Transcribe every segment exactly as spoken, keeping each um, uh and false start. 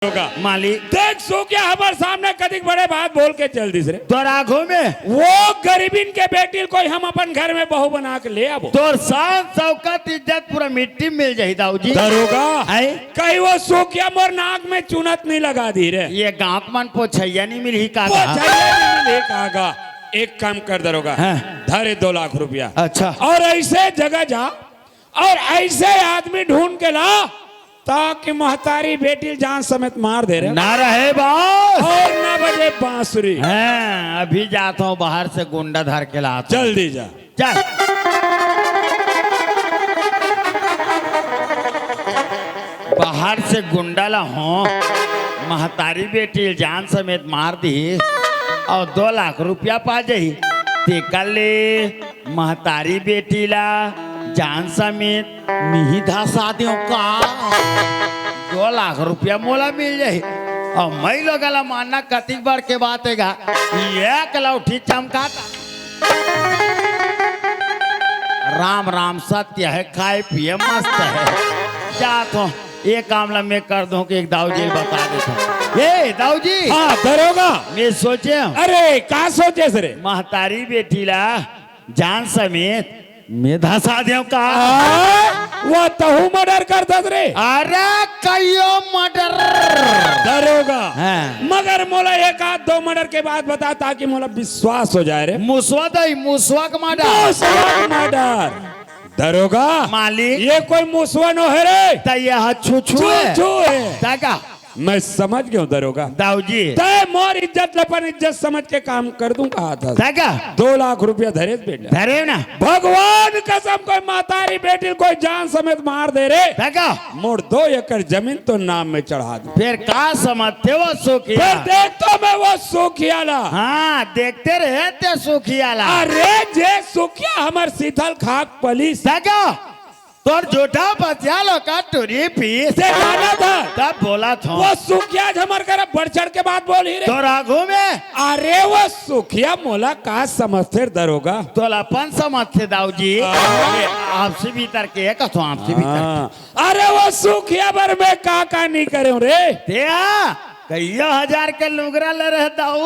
दरोगा। मालिक। देख सुखिया, हमर सामने कतिक बड़े बात बोल के चल दिस रे। तोर आगू में। वो गरीबिन के बेटी ल कोई हम अपन घर में बहू बना के ले आबो। तोर शान शौकत इज्जत पूरा मिट्टी में मिल जाही दाऊ जी। दरोगा। हैं? कहीं वो सुखिया मोर नाक में चुनत नहीं लगा दी रे। ये गांव के मन पोछैया नहीं मिलही का गा? पोछैया नहीं मिलही का गा? एक काम कर दरोगा। हाँ। धरे दो लाख रुपया। अच्छा। और ऐसे जगह जा और ऐसे आदमी ढूंढ के ला, ताकि महतारी बेटी जान समेत मार दे रे। ना रहे बास। और ना बजे बांसुरी। हाँ, अभी जाता हूँ, बाहर से गुंडा धर के लाता हूँ। जल्दी जा। चल। बाहर से गुंडा ला हो, महतारी बेटी जान समेत मार दी और दो लाख रुपया पा जाही। तेकर ले महतारी बेटी ला जान समेत मिही धसा देव का? दो लाख रुपया मोला मिल जाही। और मैं लोग ला मानना कतिक बड़ के बात है गा, एक लौठी चमकाता। राम राम सत्य है, खाए पिए मस्त है। जात हो, ये काम ला मैं कर दूं कि एक दाऊ जी बता देता हूँ। ए दाऊ जी। हाँ दरोगा। मैं सोचे हूँ। अरे का सोचे रे? महतारी बेटी ला जान समेत मैं धसा देव का? आ, वो तहू मर्डर कर दस रे। अरे कहियो मर्डर। दरोगा। हाँ। मगर मोला एक आध दो मर्डर के बात बता, ताकि मोला विश्वास हो जाए रे। मुसवा दई, मुसवा के मर्डर। मुसवा के मर्डर। दरोगा। मालिक। ये कोई मुसवा नो है रे। त ये ह छुछू है। छुछू है। त का? मैं समझ गया हूँ दरोगा। दाऊ जी। तय मोर इज्जत ल अपन इज्जत समझ के काम कर दूं कहा था। त का? दो लाख रुपया धरे बेटा। धरे ना। भगवान कसम, कोई महतारी बेटी ल कोई जान समेत मार दे रे। त का? मोर दो एकड़ जमीन तो नाम में चढ़ा दूं। फिर का समझते वो सुखिया? फिर देख तो मैं वो सुखिया ला। हाँ, देखते रहे ते सुखिया ला। अरे जे सुखिया हमर शीतल खाक पलिस। त का? तोर झूठा बतिया लो का टूरी पीस। से जाना था। तब बोला था। वो सुखिया आज हमर करा बढ़ चढ़ के बात बोल ही रे। तोर आगू में। अरे वो सुखिया मोला का समझते रे दरोगा? तोला अपन समझते दाऊ जी। हाँ। ये आपसी भीतर के, एक तो आपसी भीतर के। हाँ। अरे वो सुखिया बर मैं का का नहीं करे हूँ रे। ते आ, कइयो हजार के लुगरा ले रहे दाऊ।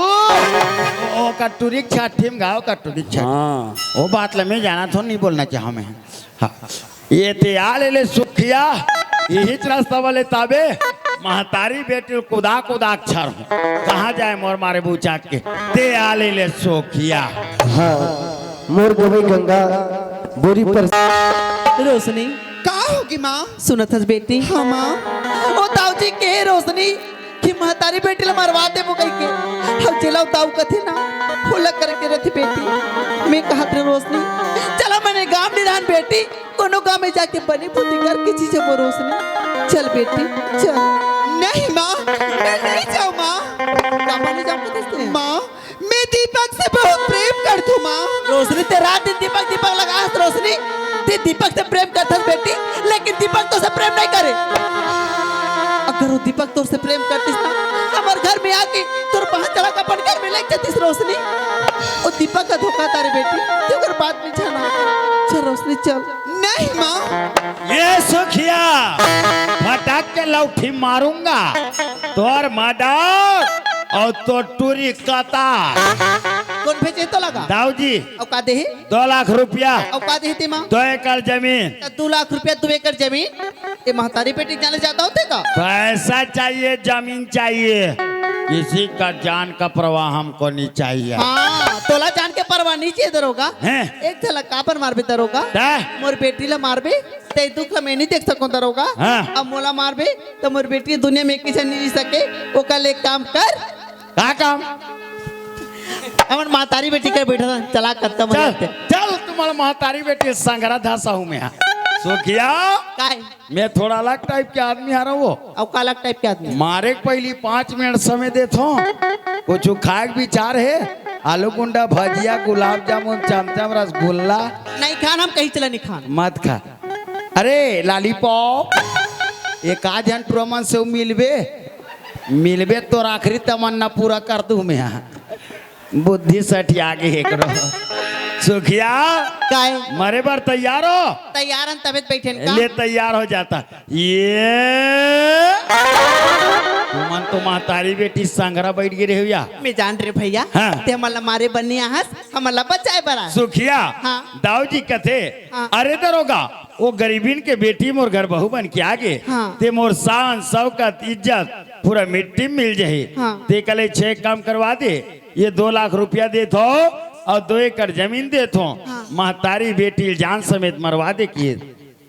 ओ का टूरी छाठी में गाओ का टूरी छाठी। हाँ। वो बात ले मैं जाना थो, नहीं बोलना चाहा मैं। हाँ। ये ते आ ले ले सुखिया, यही रस्ता वाले ताबे, महतारी बेटी कुदा कुदा अक्षर हो। कहाँ जाए मोर मारे बुचाक के, ते आ ले ले सुखिया। हाँ, मोर गवई गंगा बोरी पर। रोशनी। का होगी माँ? सुनत हस बेटी? हाँ माँ। ओ दाऊ जी के रोशनी कि महतारी बेटी ला मरवा देबो कहिके। अब जेला दाऊ कथे ना, ओला करके रथे बेटी। मैं कहत रहे रोशनी, चला मने गाँव निधान बेटी, कोनो गाँव में जाके बनी बुद्धि करके जी जबो रोशनी। चल बेटी, चल। नहीं माँ, मैं नहीं जाऊँ माँ। काबर नहीं जाऊँ कहिथे? माँ, मैं दीपक से बहुत प्रेम करथूं माँ। रोशनी, ते रात दिन दीपक, दीपक लगास रोशनी। ते दीपक से प्रेम करथस बेटी, लेकिन दीपक तोर से प्रेम नहीं करे। अगर वो दीपक तोर से प्रेम करतिस ना, हमर घर में आके तोर बाँह चढ़ा के अपन घर में लेके जातिस रोशनी। वो दीपक का धोखा तारे बेटी, ते ओकर बात में जाना। चल रोशनी, चल। नहीं माँ। ये सुखिया, फटाक के लौठी मारूंगा। तोर मर्डर और तोर टूरी कता। कौन भेजे तो लगा? दाऊ जी। अउ का देही? दो लाख रुपया। अउ का देही तेमा? दो एकड़ जमीन। त दो लाख रुपया, दो एकड़ जमीन। ये महतारी बेटी जाने जाता होते का? पैसा चाहिए, जमीन चाहिए, किसी का जान का परवाह हमको नहीं चाहिए। हाँ, तोला जान के परवाह नहीं चाहिए दरोगा। हैं? एक झलक काबर मारबे दरोगा? त? मोर बेटी ला मारबे, ते दुख ला मैं नहीं देख सकूं दरोगा। हाँ। अब मोला मारबे, त मोर बेटी दुनिया में किसे नहीं जी सके, ओकर ले काम कर। का काम? हमन महतारी बेटी कर बैठा था, चला कत्ता चल, मरते। चल, तुम्हारा महतारी बेटी संगरा धसा हूँ मैं। सुखिया, काय? मैं थोड़ा अलग टाइप के आदमी आ रहा हूँ। अब का अलग टाइप के आदमी? मारे के पहली पाँच मिनट समय देथो, कुछ खाए के विचार है? आलू गुंडा, भजिया, गुलाब जामुन, चमचम, रसगुल्ला। नहीं खान, हम कहीं चला नहीं खान। मत खा। अरे लॉलीपॉप, एक आध झन टुरा मन से मिलबे, मिलबे तोर आखिरी तमन्ना पूरा कर दूं मैं। बुद्धि सठिया गे एकरो। सुखिया, काय? मरे बर तैयार हो? तैयार हन, तबे त बैठेन का? ले तैयार हो जाता। ये तो महतारी बेटी संघरा बैठ गे रहे भैया। मैं जान रे भैया, हाँ। ते हमन ला मारे बर नइ आहस, हमन ला बचाए बर आए। सुखिया, हाँ। दाऊ जी कथे, हाँ। अरे दरोगा, वो गरीबिन के बेटी मोर घर बहू बन के आ गे, हाँ। ते मोर शान, शौकत, इज्जत पूरा मिट्टी में मिल जाही। हाँ। ते कले छे काम करवा दे, ये दो लाख रुपया देथो और दो एकड़ जमीन देथो, हाँ। महतारी बेटी ल जान समेत मरवा दे किए।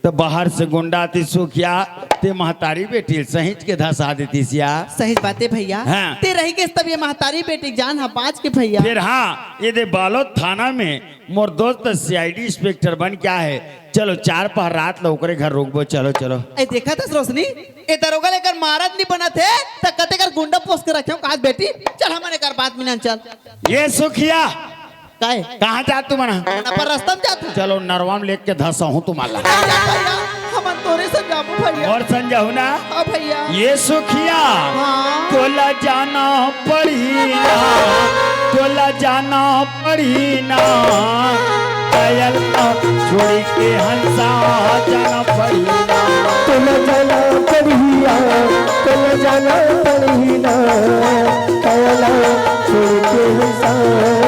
तो बाहर से गुंडा आतिस सुखिया, ते महतारी बेटी ल सहिंच के धसा देतिस या। सही बात हे भैया। हाँ। ते रहि गेस तब ये महतारी बेटी के जान ह बाँच गे भैया। फिर हाँ, ये दे बालोद थाना में मोर दोस्त सीआईडी इंस्पेक्टर बन के आए हे। चलो चार पहर रात ल ओकरे घर रुकबो, चलो, चलो। ए, देखत हस रोशनी, ए दरोगा ल एकर मारत नइ बनत हे, त कते कर गुंडा पोस के रखे हँव, कहत बेटी, चल हमन एकर बात मिलन चल। ये सुखिया, काय? कहाँ जात तुमन? अपन रस्ता में जात हँव। चलो, नरवा में लेके धसहूँ तुम्हला। भैया, हमन तोरे संग जाबो भैया। मोर संग जाहू ना? हाँ भैया। ये सुखिया, हाँ। तोला जाना पड़ी ना, तोला जाना पड़ी ना, कायल छोड़ के हंसा जाना पड़ी ना। तोला जाना पड़ी ना, तोला जाना पड़ी ना, कायल छोड़ के हंसा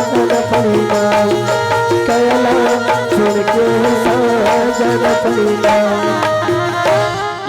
जाना पड़ी ना, कायल छोड़ के हंसा जाना पड़ी ना।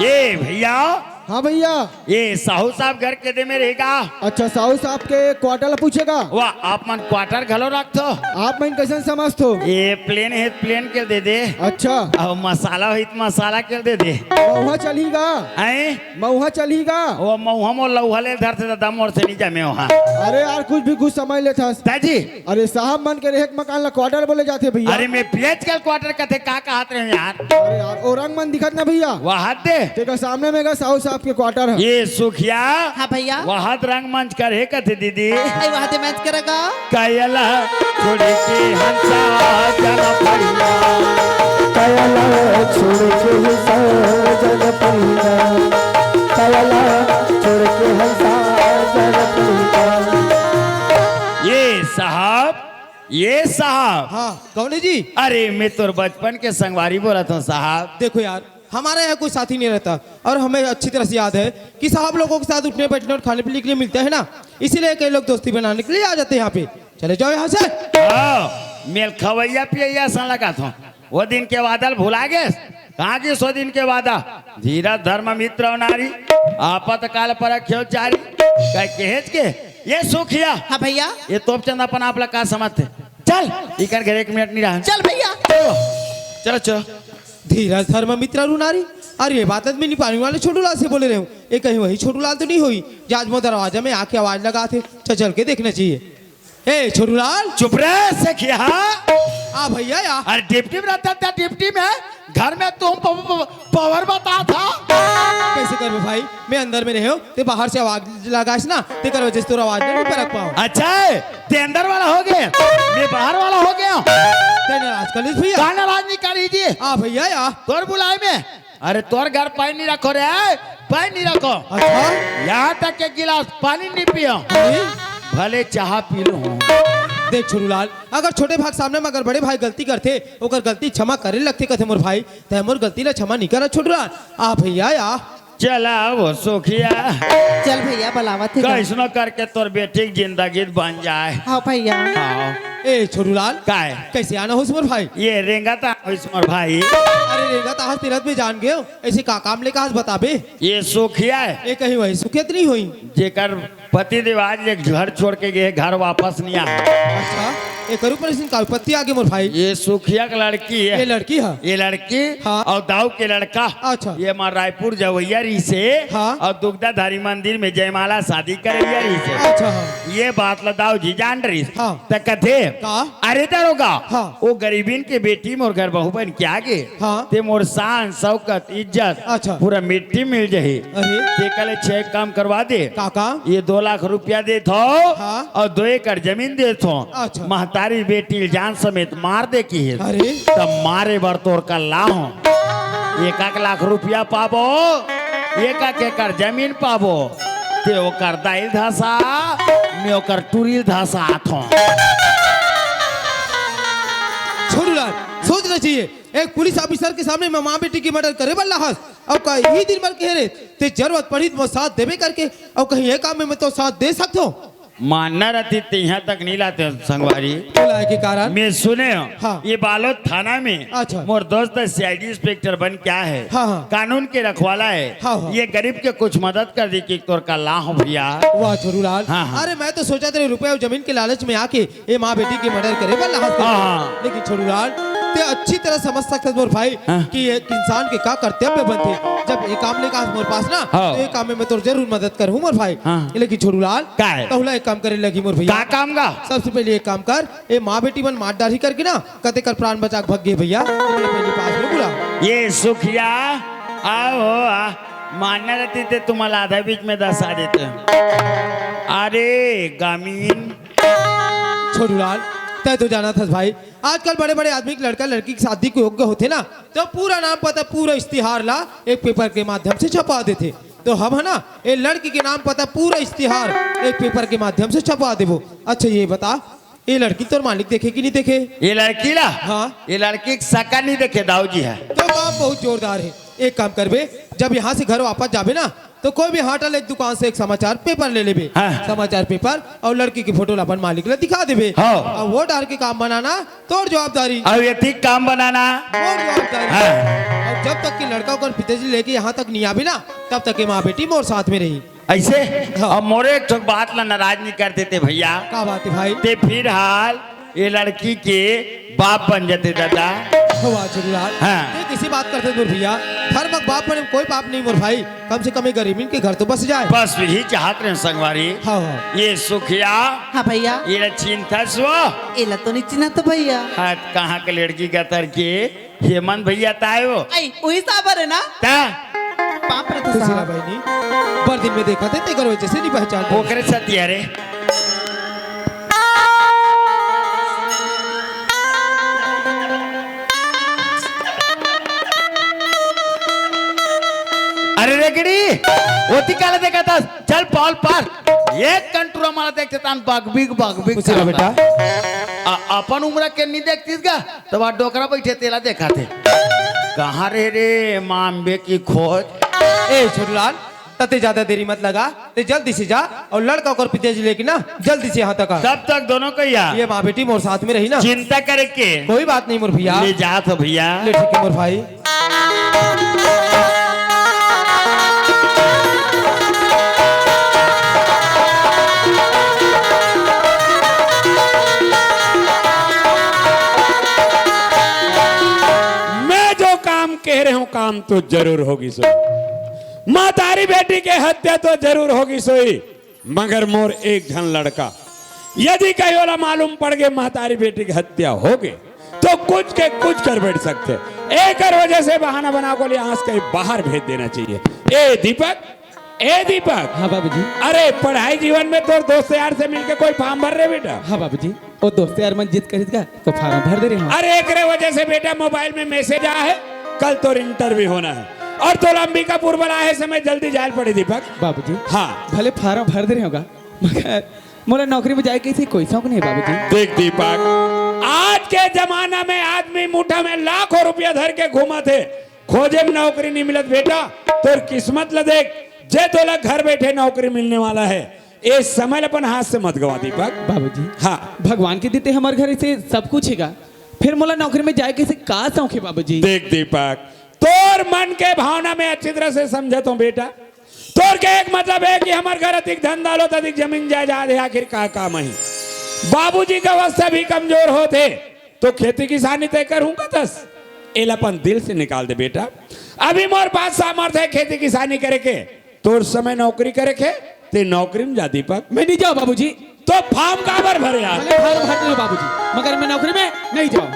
ये भैया। हाँ भैया। ये साहू साहब घर के दे में रहेगा। अच्छा, साहू साहब के क्वार्टर ला पूछेगा? वाह, आप मन क्वार्टर घलो रखथो? आप मन कैसन समझथो? ये प्लेन हे, प्लेन के दे दे। अच्छा। अउ मसाला होही त मसाला के दे दे। महुआ चलही गा? हैं? महुआ चलही गा? वो महुआ मोर लउहा ले धरथे दादा, मोर से नइ जमे ओहा। अरे यार, कुछ भी कुछ समझ लेथस। दाजी। अरे साहब मन के रहेक मकान ला क्वार्टर बोले जाथे भैया। अरे मैं पियच के क्वार्टर कथे, का कहत रहे यार? अरे यार, ओ रंग मन दिखत ना भैया? वहाद दे। तेकर सामने में गा साहू साहब के क्वार्टर हे। ये सुखिया। हाँ भैया। वहाद रंग मंच करे कथे दीदी। अरे वहाद मंच करेगा। कायल छोड़ के हंसा जाना पड़ी ना। कायल छोड़ के हंसा जाना पड़ी ना। कायल छोड़ के हंसा जाना पड़ी ना। ये साहब, ये साहब। हाँ, कौन है जी? अरे, मैं तोर बचपन के संगवारी बोलत हँव साहब। देखो यार, हमारे यहाँ कोई साथी नहीं रहता और हमें अच्छी तरह से याद है कि साहब लोगों के साथ उठने बैठने और खाने पीने के लिए मिलते हैं ना, इसीलिए कई लोग दोस्ती बनाने के लिए आ जाते हैं यहाँ पे। चले जाओ यहाँ से। हाँ, मेल खवैया पियैया सन लगत हँव। वो दिन के वादा ल भुला गेस? कहाँ गिस वो दिन के वादा? धीरज धर्म मित्र अउ नारी, आपातकाल परख ख्याति जारी। कह केहेच के, ये सुखिया। हाँ भैया। ये तोपचंद अपन आप ला का समझथे? चल, इकर घर एक मिनट नइ रहन। चल भैया। चलो, चलो, चलो। धीरज धर्म मित्र अउ नारी, अरे ये बात त मैं निपानी वाले छोटू लाल से बोले रहे हँव। ये कहीं वही छोटू लाल तो नइ होही, जे आज मोर दरवाजा में आके आवाज लगाथे। चल, चल के देखना चाहिए। ए, छोटूलाल। चुप रे, सखिया। आ भैया या। अरे ड्यूटी में रहता था, ड्यूटी में। घर में तुम प-, प-, पावर बता था। कैसे करबे भाई, मैं अंदर में रहेंव, ते बाहर से आवाज लगाइस ना, तेकर वजह से तोर आवाज नहीं परख पावँव। अच्छा, ते अंदर वाला हो गे, मैं बाहर वाला हो गेंव। ते नाराज कर लिस भैया। का नाराज नइ करी जी? आ भैया या। तोर बुलाए में अरे तोर घर पानी नइ रखों रे, पानी नइ रखों। अच्छा। यहाँ तक के गिलास पानी नइ पियों। अरे? भले चाहा पी लूँ। देख छोटूलाल, अगर छोटे भाई के सामने में अगर बड़े भाई गलती करथे, ओकर गलती क्षमा करे लगथे कथे मोर भाई, तैं मोर गलती ला क्षमा नइ करस छोटूलाल। आ भैया या। चला वो सुखिया। चल भैया, बलावत हे गा। कइसनो करके तोर बेटी के जिंदगी बन जाए। हाँ भैया। हाँ। ए छोटूलाल। काय? कैसे आना होइस मोर भाई? ये रेंगत आना होइस मोर भाई। अरे रेंगत आहस तेला त मैं जान गेंव। ऐसे का काम लेके आहस बताबे? ये सुखिया हे। ये कहीं वही सुखिया त नइ होही? जेकर पति देव आज ले घर छोड़ के गे, घर वापस नइ आए। अच्छा, एकर ऊपर अइसन का विपत्ति आ गे मोर भाई? ये सुखिया के लड़की हे। ये लड़की हे? ये लड़की हाँ। अउ दाऊ के लड़का। अच्छा। ये माँ रायपुर जवइया रहिसे। हाँ। अउ दुग्धाधारी मंदिर में जयमाला शादी करइया रहिसे। अच्छा, हाँ। ये बात ला दाऊ जी जान रहिस। हाँ। त कथे, का? अरे दरोगा, हाँ। वो गरीबिन के बेटी मोर घर बहू बन के आ गे। हाँ। ते मोर शान, शौकत, इज्जत, अच्छा। पूरा मिट्टी मिल जाही। अरे। ते कले छे काम करवा दे। का काम? ये दो लाख रुपया देथों हाँ। अउ दो एकड़ जमीन देथों। अच्छा। महतारी बेटी ल जान समेत मार दे किहिस। अरे। त मारे बर तोर करा लाहूँ। एक एक लाख रुपया पाबो, एक एक एकड़ जमीन पाबो। ते ओकर दाई ल धसा, मैं ओकर टूरी ल धसाथों। छोटूलाल, सोचना चाहिए। एक पुलिस ऑफिसर के सामने में माँ बेटी के मर्डर करे बर लाहस, अउ का इही दिन बर कहे रे, ते जरूरत पड़ही त मोर साथ देबे करके, अउ कहीं ये काम में मैं तो साथ दे सकथों? मानना रहती ते इहाँ तक नहीं लाते संगवारी। बोला है के कारण? मैं सुने हूँ, हाँ। ये बालोद थाना में अच्छा। मोर दोस्त C I D inspector बन के आय हे। हाँ, हाँ। कानून के रखवाला हे। हाँ, हाँ। ये गरीब के कुछ मदद कर दी कि तोर का लाहूँ भैया। वाह छोटू लाल। हाँ, हाँ। अरे मैं तो सोचा तेरे रुपया अउ जमीन के लालच में आके ये माँ बेटी के murder करे बर लाहस। हाँ, हाँ। लेकिन छोटू लाल, ते अच्छी तरह समझ सकत मोर भाई हाँ। कि एक इंसान के का कर्तव्य बनथे। जब ये काम लेके आस मोर पास ना, हाँ। तो ये काम में मैं तोर जरूर मदद करहूँ मोर भाई। हाँ। लेकिन छोटू लाल, का हे? तहुला एक काम करे लगही मोर भैया। का काम गा? सबसे पहले एक काम कर, ये माँ बेटी मन मार डारही करके ना, कते कर प्राण बचा के भग गे भैया। ये पहले पास में बुला। ये सुखिया, आओ, आ, मानना रहती ते तुम्हारा आधा बीच में दसा देते। अरे, गामीन। छोटू लाल, तैं तो जानत हस भाई, आजकल बड़े-बड़े आदमी के लड़का लड़की के शादी के योग्य होथे ना, तो पूरा नाम पता, पूरा इश्तिहार ला एक paper के माध्यम से छपवा देथे। तो हम है ना, ये लड़की के नाम पता, पूरा इश्तिहार एक paper के माध्यम से छपवा देबो। अच्छा, ये बता, ये लड़की तोर मालिक देखे कि नहीं देखे? ये लड़की ला? हाँ। ये लड़की के सका नहीं देखे, दाऊ जी है। तो बात बहुत जोरदार है। एक काम करबे, जब यहाँ से घर वापस जाबे ना, तो कोई भी हाट वाले दुकान से एक समाचार paper ले लेबे। हाँ। समाचार paper अउ लड़की के फोटो ला अपन मालिक ला दिखा देबे। हाँ। अउ वो डार के काम बनाना तोर जवाबदारी। अउ ये ठीक काम बनाना। मोर जवाबदारी। हाँ। अउ जब तक कि लड़का ओकर पिताजी लेके यहाँ तक नहीं आबे ना, तब तक ये माँ बेटी मोर साथ में रही। ऐसे? हाँ। अब मोरे एक ठो बात ला नाराज नहीं कर देते भैया। का बात है भाई? ते फिलहाल ये लड़की के बाप बन जाते दादा। वाह छोटू लाल। हाँ। ते किसी बात करते मोर भैया? धर्म के बाप बने कोई पाप नहीं मोर भाई। कम से कम एक गरीबीन के घर तो बस जाए। बस यही चाहत रहे संगवारी। हाँ, हाँ। ये सुखिया। हाँ भैया। ये ला चिन्हत हस वो? एला तो नहीं चिन्हत भैया। हाँ, कहाँ के लड़की का तर के? हेमंत भैया ताय वो? आई, वही साबर है ना? ता? बाप रे तो खुशी साहब। बहनी, बर दिन में देखा थे, तेकर वजह से नहीं पहचान पाए। ओकरे सतिया रे। अरे रेगड़ी, ओती काला देखा था? चल पाल पार। एक कंटूरा माला देखते तान बगबिग, बगबिग खुशी रहो करता। बेटा। आ, अपन उम्र के नहीं देखतीस का? तो वहाँ डोकरा बैठे तेला देखा थे। कहाँ रहे रे मामबे की खोज? ए छोटू लाल, तते ज्यादा देरी मत लगा, ते जल्दी से जा अउ लड़का ओकर पिताजी लेके ना जल्दी से यहाँ तक आ। तब तक दोनों को या ये माँ बेटी मोर साथ में रही ना। चिंता करे के कोई बात नहीं मोर भैया। ले जात हो भैया। ले ठीक है मोर भाई। मैं जो काम कह रहे हूँ, काम तो जरूर होगी सोई। महतारी बेटी के हत्या तो जरूर होगी सोई, मगर मोर एक झन लड़का यदि कहीं ओला मालूम पड़ गे महतारी बेटी के हत्या हो गे, तो कुछ के कुछ कर बैठ सकते। एकर वजह से बहाना बना को लिए आज कहीं बाहर भेज देना चाहिए। ए दीपक, ए दीपक। हाँ बाबूजी। अरे पढ़ाई जीवन में तोर दोस्त यार से मिलके कोई form भर रहे बेटा? हाँ बाबूजी, वो दोस्त यार मन जिद करिस गा, तो form भर दे रहे हँव। अरे एकरे वजह से बेटा mobile में message आय हे, कल तोर interview होना है और तोला अंबिकापुर बलाय हे, समय जल्दी जाय ल पड़ही दीपक। बाबूजी। हाँ। भले form भर दे रहे हँव गा, मगर मोला नौकरी में जाय के ऐसे कोई शौक नहीं हे बाबूजी। देख दीपक, आज के जमाना में आदमी मुठा में लाखों रुपया धर के घूमत हे, खोजे में नौकरी नहीं मिलत बेटा, तोर किस्मत ल देख, जे तोला घर बैठे नौकरी मिलने वाला है, ए समय ल अपन हाथ से मत गवा दीपक। बाबूजी। हाँ। भगवान के देते हमर घर से सब कुछ हे गा, फिर मोला नौकरी में जाय के से का शौक हे बाबूजी? देख दीपक, तोर मन के भावना में अच्छी तरह से समझत हँव बेटा। तोर के एक मतलब हे कि हमर घर अधिक धन दौलत, अधिक जमीन जायदाद हे, आखिर का काम हे? बाबूजी के अवस्था भी कमजोर होत हे, तो खेती किसानी तय करहूँ कथस, एला अपन दिल से निकाल दे बेटा। अभी मोर पास सामर्थ्य हे खेती किसानी करे के, तोर समय नौकरी करे के, ते नौकरी में जा दीपक। मैं नहीं जाँव बाबूजी। तो form काबर भरे यार? भले form भर दे बाबूजी, मगर मैं नौकरी में नहीं जाँव।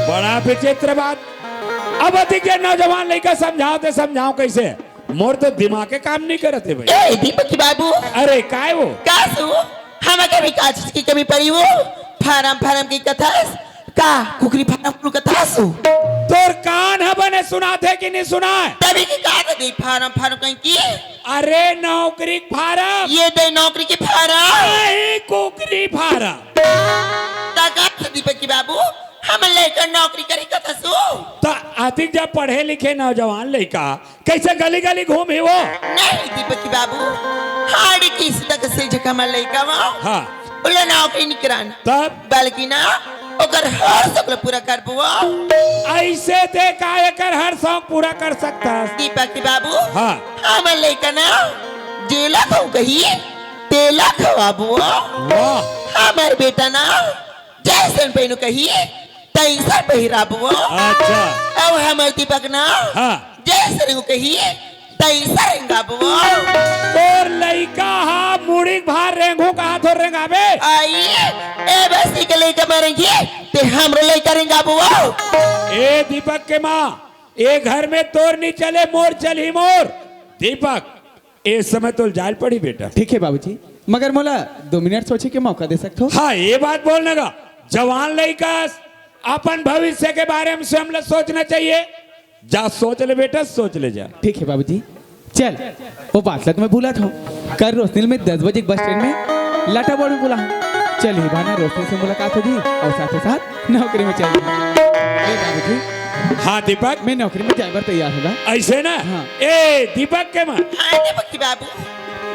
बड़ा विचित्र बात। अब अधिक जे नौजवान लइका समझावत हे, समझाँव कैसे? मोर तो दिमाग के काम नहीं करत हे भाई। ए, दीपक बाबू। अरे, काय वो? का सु? हमर घर में का चीज की कमी पड़ी वो? Form, form की कथस? का कुकरी farm कुकरी कथस? तोर कान ह बने सुनात हे कि नहीं सुनाय? तभी की का दे farm, farm कहीं की? अरे, नौकरी के form। ये दे नौकरी की farm। नहीं, कुकरी farm। ता का दीपक की बाबू? हमर लइका नौकरी करी कथस ओ। त अतिक जब पढ़े लिखे नौजवान लइका कइसे गली गली घूमही ओ? नहीं दीपक बाबू, हाड़ी के सुता के सेज के हमर लइका ओ। हाँ। ओला नौकरी नइ करान। तब? बल्कि ना, ओकर हर शौक ल पूरा करबो ओ। अइसे ते का एकर हर शौक पूरा कर सकथस? दीपक बाबू, हाँ। हमर लइका ना, जेला खाहूं कही, तेला खवाबो ओ। वाह। हमर बेटा ना, जइसन पहिनहूं कही, तइसन पहिराबो ओ। अच्छा। अउ हमर दीपक ना, हाँ। जइसन रेंगहूं कही, तइसन रेंगाबो ओ। तोर लइका हा मुड़ी के भार रेंगहूं कहाथे त रेंगाबे। अई, ए बस्ती के लइका मरेंगे, ते हमरो लइका रेंगाबो ओ। ए दीपक के माँ, ए घर में तोर नइ चले, मोर चलही मोर। दीपक, ए समय तोला जाय ल पड़ही बेटा। ठीक हे बाबूजी, मगर मोला दू मिनट सोचे के मौका दे सकथो? हाँ, ए बात बोल ना गा, जवान लइका अस, अपन भविष्य के बारे में स्वयं ला सोचना चाहिए। जा सोच ले बेटा, सोच ले जा। ठीक हे बाबूजी, चल, ओ बात ला तो मैं भुलाथों। कल रोशनी ल मैं दस बजे के बस ट्रेन में लाटाबोर में बुलाहूं। चल, इही बहाना रोशनी से मुलाकात हो जाही अउ साथे साथ नौकरी में चल जाही। ए बाबूजी, हाँ दीपक। मैं नौकरी में जाय बर तैयार हंव गा। अइसे ना? हाँ। ए दीपक के माँ। हाँ दीपक के बाबू।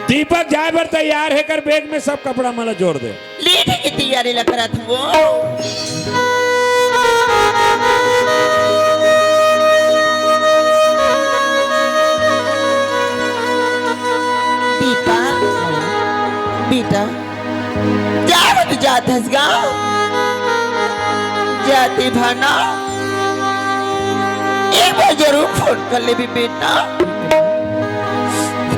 दीपक जाय बर तैयार हे, एकर बैग में सब कपड़ा मन ला जोर दे। ले, ठीक हे, तैयारी ला करत हंव ओ। दीपक, बेटा, जा बे, जात हस गा। जाते भाना, एक बार जरूर फोन कर लेबे बेटा।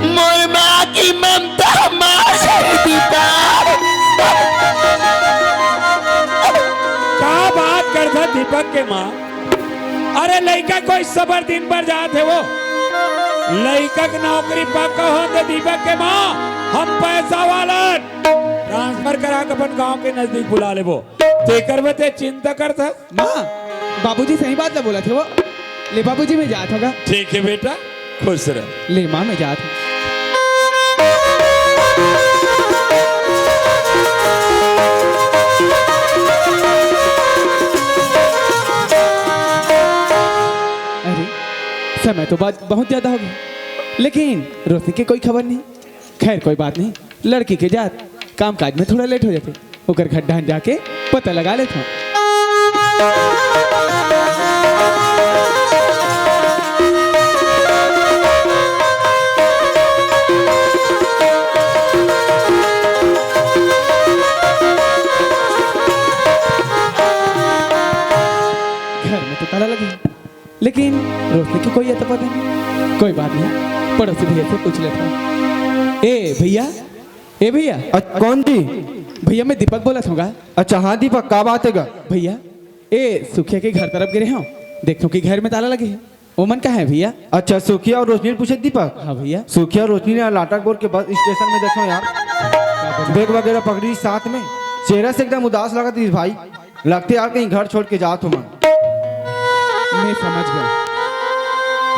मोर माँ के ममता मार दीपक। का बात करथस दीपक के माँ? अरे लइका कोई सबर दिन बर जात हे ओ। लइका के नौकरी पक्का होन दे दीपक के माँ, हम पैसा वाला ट्रांसफर करा के अपन गांव के नजदीक बुला लेबो। तेकर बर ते चिंता करथस? माँ, बाबूजी सही बात ला बोलत हे ओ। ले बाबूजी, मैं जात हंव गा। ठीक हे बेटा, खुश रह। ले माँ, मैं जात हंव। अरे, समय तो बहुत ज्यादा हो गे, लेकिन रोशनी के कोई खबर नहीं। खैर, कोई बात नहीं, लड़की के जात काम काज में थोड़ा लेट हो जाथे, ओकर घर डहन जाके पता लगा लेथों। घर में तो ताला लगे, लेकिन रोशनी के कोई अता पता नहीं। कोई बात नहीं, पड़ोसी भैया से पूछ लेथों। ए भैया, ए भैया। अ, कौन जी? भैया, मैं दीपक बोलत हंव गा। अच्छा, हाँ दीपक, का बात हे गा? भैया, ए सुखिया के घर तरफ गे रहेंव, देखथों कि घर में ताला लगे हे। ओमन कहाँ हे भैया? अच्छा, सुखिया अउ रोशनी ल पूछे दीपक? हाँ भैया। सुखिया अउ रोशनी ल लाटाबोर के बस स्टेशन में देखेंव यार, बैग वगैरह पकड़िस साथ में, चेहरा से एकदम उदास लगत रहिस भाई। लगथे यार कहीं घर छोड़ के जात हों मन। मैं समझ गेंव।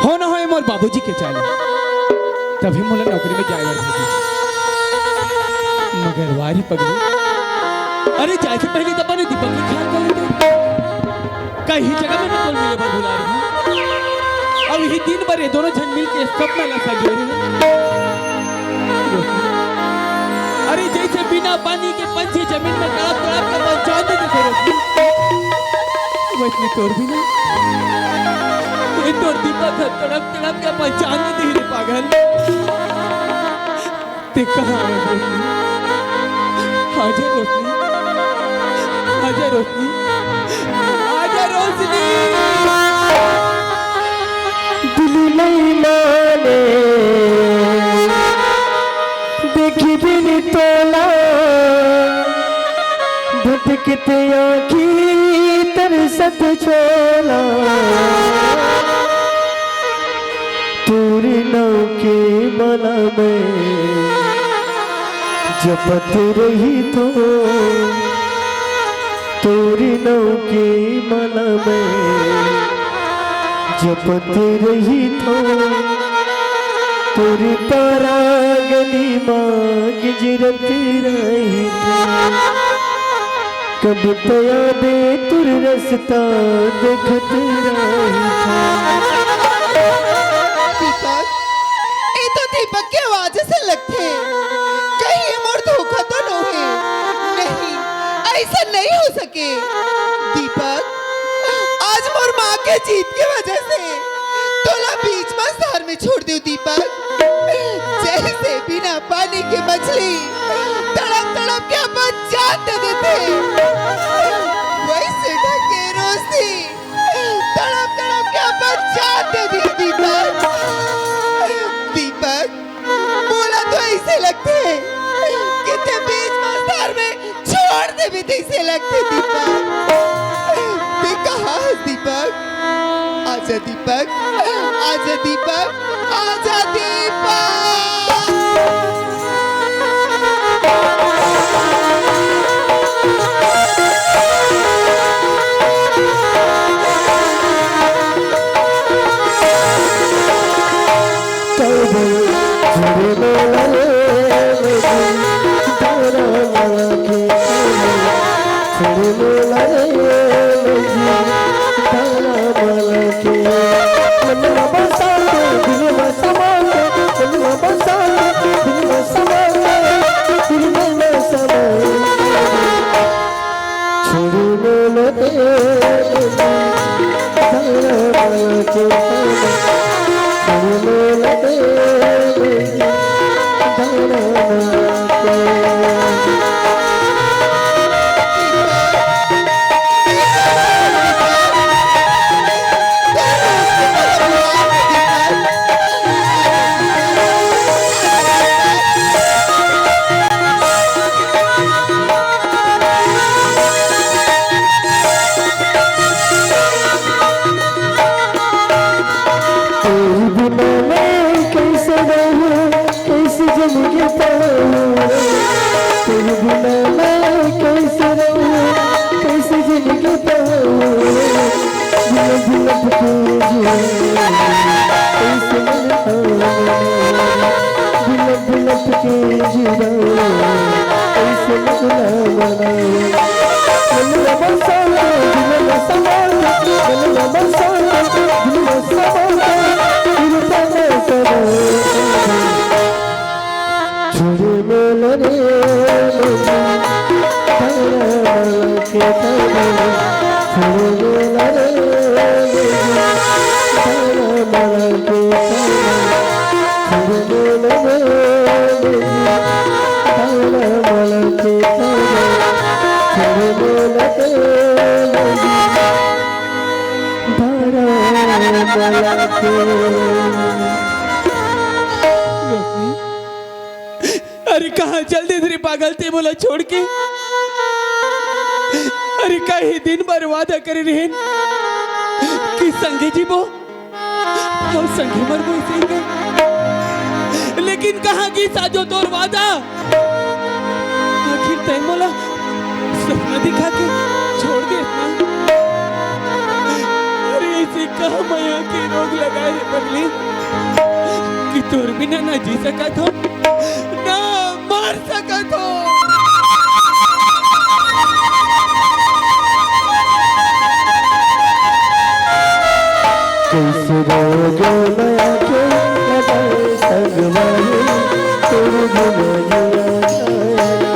हो ना हो, ए मोर बाबूजी के चाल ए, तभी मोला नौकरी में जाय बर भेजिस। मगर वा रे पगली, अरे जाय से पहली तो अपन दीपक के ख्याल कर लेते। कहीं जगह में मैं तोला मिले बर बुला रहे हंव। अउ इही दिन भर ए दोनों झन मिल के सपना ला संजोए रहे हन। अरे जइसे बिना पानी के पंछी जमीन में तड़प तड़प के अपन जान दे देथे रोशनी, वइसने तोर बिना, ए तोर दीपक ह तड़प तड़प के अपन जान दे दिही रे पागल। ते कहाँ हवस रोशनी? आजा रोशनी, आजा रोशनी, आजा रोशनी। दिल नइ माने, देखी बिन तोला, भटकत आँखी तरसत झोला। तोर नाव के माला मैं जपत रहिथों, तोर नाव के माला मैं जपत रहिथों, तोर पारा गली मा गिजरत रहिथों। कब तया दे तुर रस्ता देखत रही। दीपक, ये तो दीपक के आवाज से लगथे। कहीं ये मोर धोखा तो नोहे? नहीं, ऐसा नहीं हो सके। दीपक, आज मोर माँ के जीत के वजह से तोला बीच मझधार में छोड़ देव दीपक। जैसे बिना पानी के मछली तड़प तड़प के अपन जान दे देथे, वैसे ढकेल रोशनी तड़प तड़प के अपन जान दे दी दीपक। दीपक, मोला तो ऐसे लगथे कि ते बीच मझधार में छोड़ देबे तइसे लगथे दीपक। ते कहाँ हस दीपक? आजा दीपक, आजा दीपक, आजा दीपक। तोर बिना मैं कैसे रहूं, कैसे जिंदगी पाऊं रे? तोर बिना मैं कैसे रहूं, कैसे जिंदगी पाऊं रे? बिलप बिलप के जिया, कैसे मन पाऊं रे? बिलप बिलप के जिया, कैसे मन पाऊं रे? अरे कहाँ चल दे रे पागल ते मोला छोड़ के? अरे कई दिन बर वादा करे रहेन कि संगे जीबो अउ संगे मरबो इसे ही। लेकिन कहाँ गिस आजो तोर वादा? आखिर तैं मोला सपना दिखा के छोड़ दे ना। अरे इसे कहाँ मया के रोग लगाए रे पगली कि तोर बिना ना जी सकत हों, ना मर सकत हों। कैसे रोग मया के लगाए संगवारी, तोर बिना जिया जाए ना।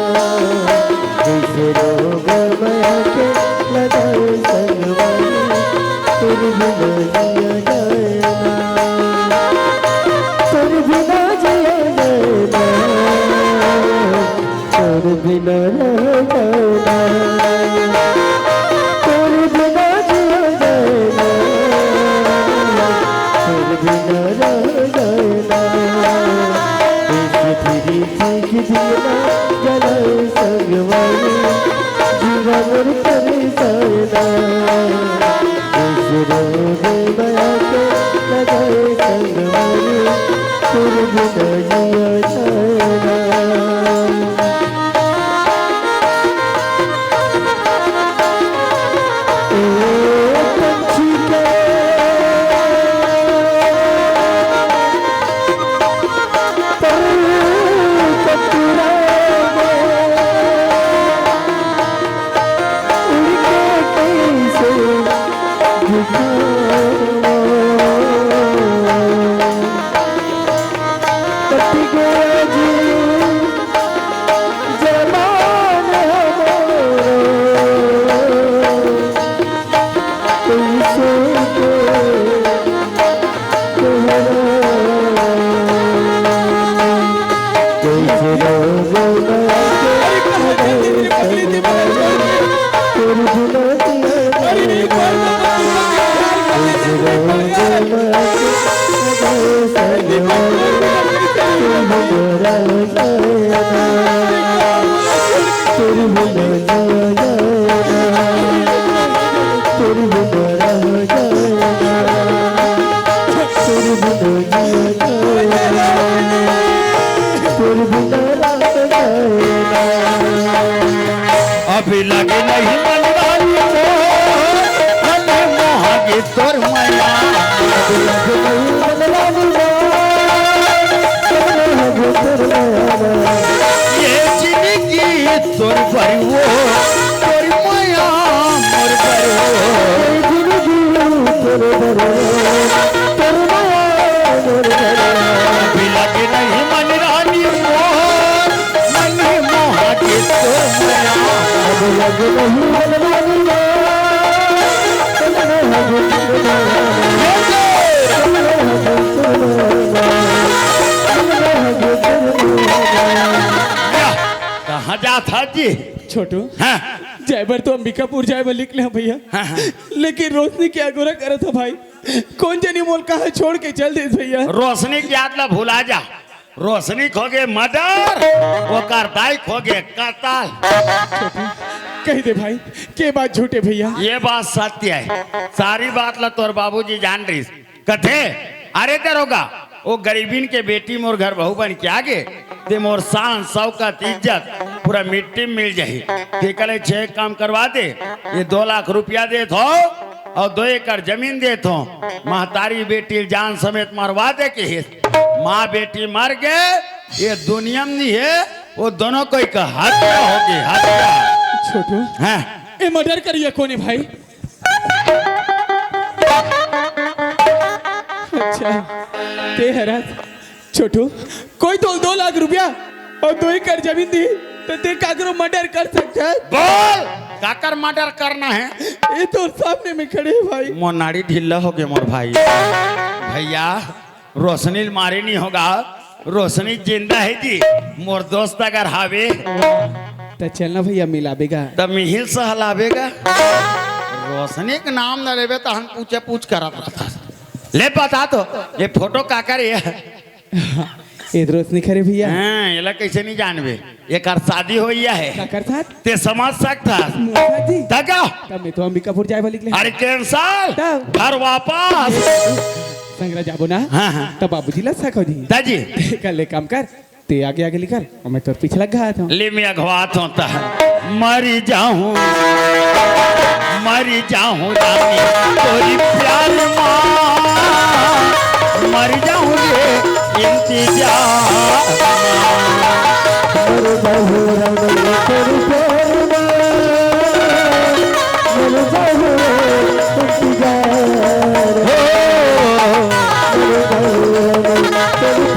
कैसे रोग मया के लगाए संगवारी, तोर बिना जिया जाए ना। तोर बिना जिया जाए ना। तोर बिना रह जाए ना। तोर बिना जिया जाए ना। तोर बिना रह जाए ना। इस फिरी सीख दिया जलाए संगवारी, जीवा मोर परेशान ना। इस रोग मया के लगाए संगवारी, तोर बिना जिया जाए ना। ए पंछी के पर कतरा में अभी लगे नहीं मन रानी मोर, मन मोहा गे तोर मया। अभी लगे नहीं मन रानी मोर, मन मोहा गे तोर मया। ये जिंदगी तोर बर वो, तोर मया मोर बर वो। ये जिंदगी तोर बर वो, तोर मया मोर बर वो। अभी लगे नहीं मन रानी मोर, मन मोहा गे तोर मया। अब लग नहीं मन मानी ना, मन मोहा गे तोर मया। कहाँ जात हस जी? छोटू, हाँ। जाए बर तो अंबिकापुर जाए बर लिख ले भैया। हाँ, हाँ। लेकिन रोशनी के अगोरा करत हे भाई, कोन जनी मोला कहाँ छोड़ के चल देस भैया। रोशनी के याद ला भुला जा। रोशनी के होगे मर्डर, ओकर दाई के होगे कतल। कहि दे भाई, के बात झूठ हे भैया? ये बात सत्य हे, सारी बात ला तोर बाबूजी जान रहिस। कथे, "अरे दरोगा, वो गरीबिन के बेटी मोर घर बहू बन के आगे, ते मोर शान, शौकत, इज्जत पूरा मिट्टी में मिल जाही।" ते कहे, "छे काम करवा दे, ये दो लाख रुपया देत हों अउ दो एकड़ जमीन देत हों, महतारी बेटी जान समेत मरवा दे," कहिस। माँ बेटी मर गे, ये दुनिया में नहीं हे, वो दोनों कोई का हत्या होगे, हत्या। छोटू, हाँ। ए मर्डर करिया कोन हे भाई? अच्छा, ते हरस। छोटू, कोई तो दो लाख रुपया अउ दो एकड़ जमीन दिही, त ते काकरो मर्डर कर सकत हस? बोल, काकर मर्डर करना हे? ये तोर सामने में खड़े हे भाई। मोर नाड़ी ढीला होगे मोर भाई। भैया, रोशनी ल मारे नहीं होगा, रोशनी जिंदा हे जी। मोर दोस्त अगर हावे त चलना भैया, मिलाबे गा। त मिहिल सहलाबे गा। रोशनी के नाम न लेबे त हम पूछे पूछ करत रहत हस। ले बता तो, ये फोटो काकर हे? ए रोशनी खरे भैया। हाँ, एला कइसे नहीं जानबे? एकर शादी होइया हे। काकर साथ? ते समझ सकत हस। मोर शादी? त का? त मैं तो अंबिकापुर जाए बर निकले। अरे cancel। तब? घर वापस। संगरा जाबो ना? हाँ, हाँ। त बाबूजी ला सक हो जी। दाजी। कल एक काम कर, ते आगे आगे निकल अउ मैं तोर पीछे लगा देथों। ले मैं अघवात हों त। मर जाहूं, मर जाहूं रानी तोरी प्यार मा, मर जाहूं रे इंतजार मा। मर जाहूं रानी